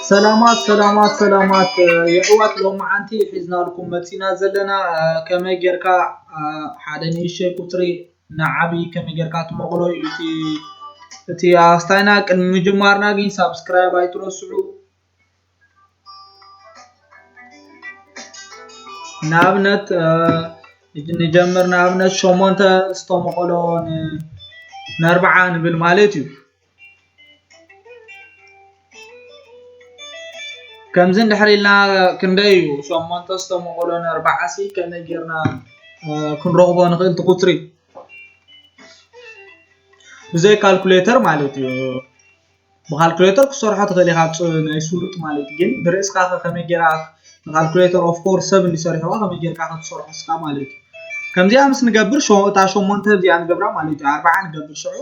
ሰላማት ሰላማት ሰላማት የሕዋት፣ ሎማዓንቲ ሒዝናልኩም መፂና ዘለና ከመይ ጌርካ ሓደ ንእሽተይ ቁፅሪ ንዓብይ ከመይ ጌርካ ትመቕሎ እዩ እቲ ኣስታይና። ቅድሚ ምጅማርና ግን ሳብስክራይብ ኣይትረስዑ። ንኣብነት ንጀምር፣ ንኣብነት ሸሞንተ ዝተመቐሎ ንኣርብዓ ንብል ማለት እዩ። ከምዚ እንድሕር ኢልና ክንደይ እዩ ሸሞንተ ዝተመቐሎ ንኣርብዓ ሲ ከመይ ጌርና ክንረኽቦ ንኽእል እቲ ቁፅሪ? ብዘይ ካልኩሌተር ማለት እዩ። ብካልኩሌተር ክትሰርሖ ትኽእል ኢኻ ናይ ስሉጥ ማለት፣ ግን ብርእስኻ ከ ከመይ ጌራ ንካልኩሌተር? Of course ሰብ እንዲሰርሕዋ ከመይ ጌርካ ክትሰርሖ እስካ ማለት እዩ። ከምዚኣ ምስ ንገብር እታ ሸሞንተ እዚኣ ንገብራ ማለት እዩ፣ ኣርብዓ ንገብር። ሽዑ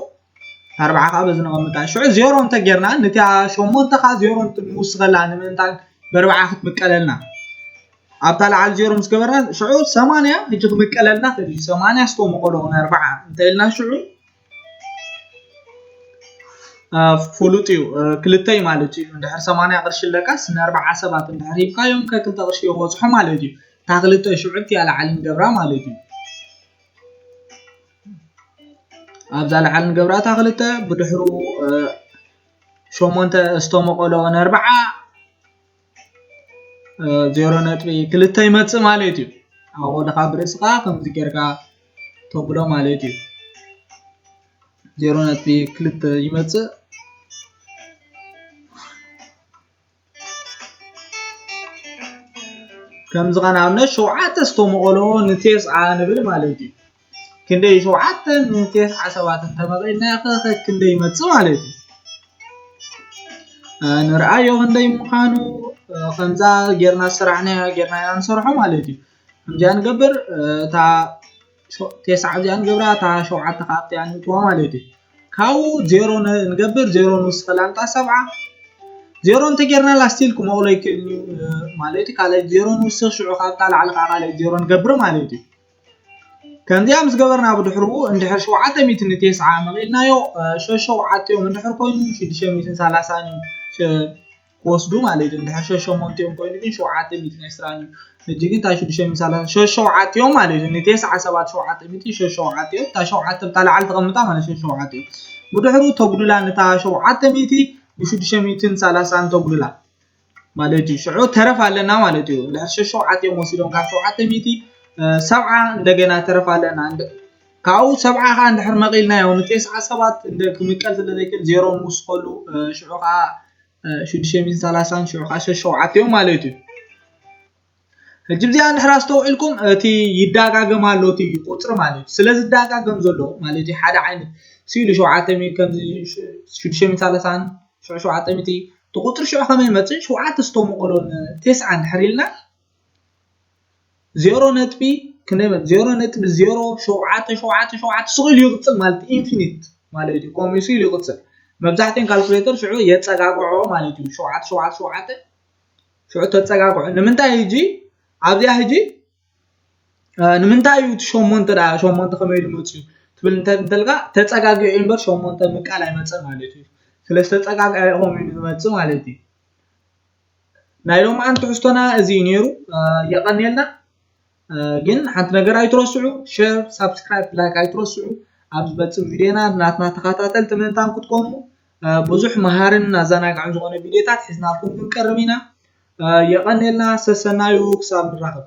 ኣርብዓ ከዓ በዚ ነቐምጣ። ሽዑ ዜሮ እንተ ጌርና፣ ነቲ ሸሞንተ ከዓ ዜሮ ንውስኸላ። ንምንታይ? በርብዓ ክትምቀለልና። ኣብታ ላዓሊ ዜሮ ምስ ገበርና ሽዑ ሰማንያ ህጂ ክምቀለልና ክእል እዩ። ሰማንያ ዝተመቐሎ ንኣርብዓ እንተ ኢልና ሽዑ ፍሉጥ እዩ። ክልተይ ማለት እዩ። እንድሕር ሰማንያ ቅርሺ ኣለካስ ንኣርብዓ ሰባት እንድሕር ሂብካዮም ከክልተ ቅርሺ ይበፅሖ ማለት እዩ። እታ ክልተ ሽዑ እቲኣ ላዓሊ ንገብራ ማለት እዩ። ኣብዛ ላዓሊ ንገብራ እታ ክልተ፣ ብድሕሩ ሸሞንተ ዝተመቐሎ ንኣርብዓ ዜሮ ነጥቢ ክልተ ይመጽእ ማለት እዩ። ኣብኡ ደኻ ብርእስኻ ከምዚ ጌርካ ተብሎ ማለት እዩ። ዜሮ ነጥቢ ክልተ ይመጽእ። ከምዚ ኸ ንኣብነት ሸውዓተ ዝተመቐሎ ንቴስዓ ንብል ማለት እዩ። ክንደይ ሸውዓተ ንቴስዓ ሰባት እንተመቐልና ከ ክንደይ ይመጽእ ማለት እዩ? ንርኣዮ ክንደይ ምዃኑ። ከምዛ ጌርና ዝሰራሕናያ ጌርና ኢና ንሰርሖ ማለት እዩ። ከምዚኣ ንገብር። እታ ቴስዓ እዚኣ ንገብራ፣ እታ ሸውዓተ ከዓ ኣብቲኣ ንእትዋ ማለት እዩ። ካብኡ ዜሮ ንገብር። ዜሮ ንውስኸላ ንታ ሰብዓ። ዜሮ እንተጌርናላ ስቲል ክመቕሎ ይክእል እዩ ማለት እዩ። ካልኣይ ዜሮ ንውስኽ፣ ሽዑ ካብታ ላዕሊ ከዓ ካልኣይ ዜሮ ንገብር ማለት እዩ። ከምዚኣ ምስ ገበርና ብድሕርኡ እንድሕር ሸውዓተ ሚእቲ ንቴስዓ መቒልናዮ፣ ሸሸውዓተ እዮም እንድሕር ኮይኑ ሽዱሽተ ሚእትን ሰላሳን እዮም ክወስዱ ማለት እዩ። እንድሕር ሸሸሞንተ እዮም ኮይኑ ግን ሸውዓተ ሚእትን ዕስራን እዩ። ሕጂ ግን እታ ሽዱሽተ ሚእትን ሰላሳን ሸሸውዓተ እዮም ማለት እዩ። ንቴስዓ ሰባት ሸውዓተ ሚእቲ ሸሸውዓተ እዮም። እታ ሸውዓተ ብታ ላዕሊ ተቐምጣ ማለት ሸሸውዓተ እዮም። ብድሕርኡ ተጉድላ፣ ነታ ሸውዓተ ሚእቲ ብሽዱሽተ ሚእትን ሰላሳን ተጉድላ። ማለት እዩ። ሽዑ ተረፍ ኣለና ማለት እዩ። እንድሕር ሸሸውዓተ እዮም ወሲዶም ካብ ሸውዓተ ሚእቲ፣ ሰብዓ እንደገና ተረፍ ኣለና። ካብኡ ሰብዓ ከዓ እንድሕር መቒልናዮ ንቴስዓ ሰባት እንደ ክምቀል ስለ ዘይክእል ዜሮ ንውስኸሉ። ሽዑ ከዓ ሽዱሽተ ሚእትን ሰላሳን ሽዑ ከዓ ሸሸውዓተ እዮም ማለት እዩ። ሕጂ እዚኣ እንድሕር ኣስተውዒልኩም እቲ ይዳጋገም ኣሎ እቲ ቁፅሪ ማለት እዩ። ስለ ዝዳጋገም ዘሎ ማለት እዩ ሓደ ዓይነት ስኢሉ ሸውዓተ ሚእቲ ከምዚ ሽዱሽተ ሚእትን ሰላሳን ሽዑ ሸውዓተ ሚእቲ እቲ ቁፅሪ ሽዑ ከመይ ይመፅእ? ሸውዓተ ዝተመቐሎ ንቴስዓ እንድሕር ኢልና ዜሮ ነጥቢ ክንደይ መ-፣ ዜሮ ነጥቢ ዜሮ ሸውዓተ ሸውዓተ ሸውዓተ ስቕ ኢሉ ይቕፅል ማለት ኢንፊኒት ማለት እዩ። ከምኡ ስቕ ኢሉ ይቕፅል። መብዛሕትኤን ካልኩሌተር ሽዑ የፀጋግዖ ማለት እዩ። ሸውዓተ ሸውዓተ ሸውዓተ ሽዑ ተፀጋግዖ። ንምንታይ ህጂ ኣብዚኣ ህጂ ንምንታይ እዩ እቲ ሸሞንተ ደኣ ሸሞንተ ከመይ ኢሉ መፅኡ ትብል እንተ-፣ እንተልካ ተፀጋጊዑ እምበር ሸሞንተ ምቃል ኣይመፀን ማለት እዩ። ስለ ዝተፀጋግዐ ከምኡ ኢሉ ዝመፅእ ማለት እዩ። ናይ ሎምዓንቲ ትሕዝቶና እዚ እዩ ነይሩ። የቐንየልና። ግን ሓንቲ ነገር ኣይትረስዑ፣ ሼር፣ ሳብስክራይብ፣ ላይክ ኣይትረስዑ። ኣብ ዝመፅእ ቪድዮና ናትና ተኸታተልቲ ምእንታን ክትኮኑ ብዙሕ መሃርን ኣዘናጋዕን ዝኾነ ቪድዮታት ሒዝናልኩም ክንቀርብ ኢና። የቐንየልና፣ ሰሰናዩ፣ ክሳብ ንራኸብ።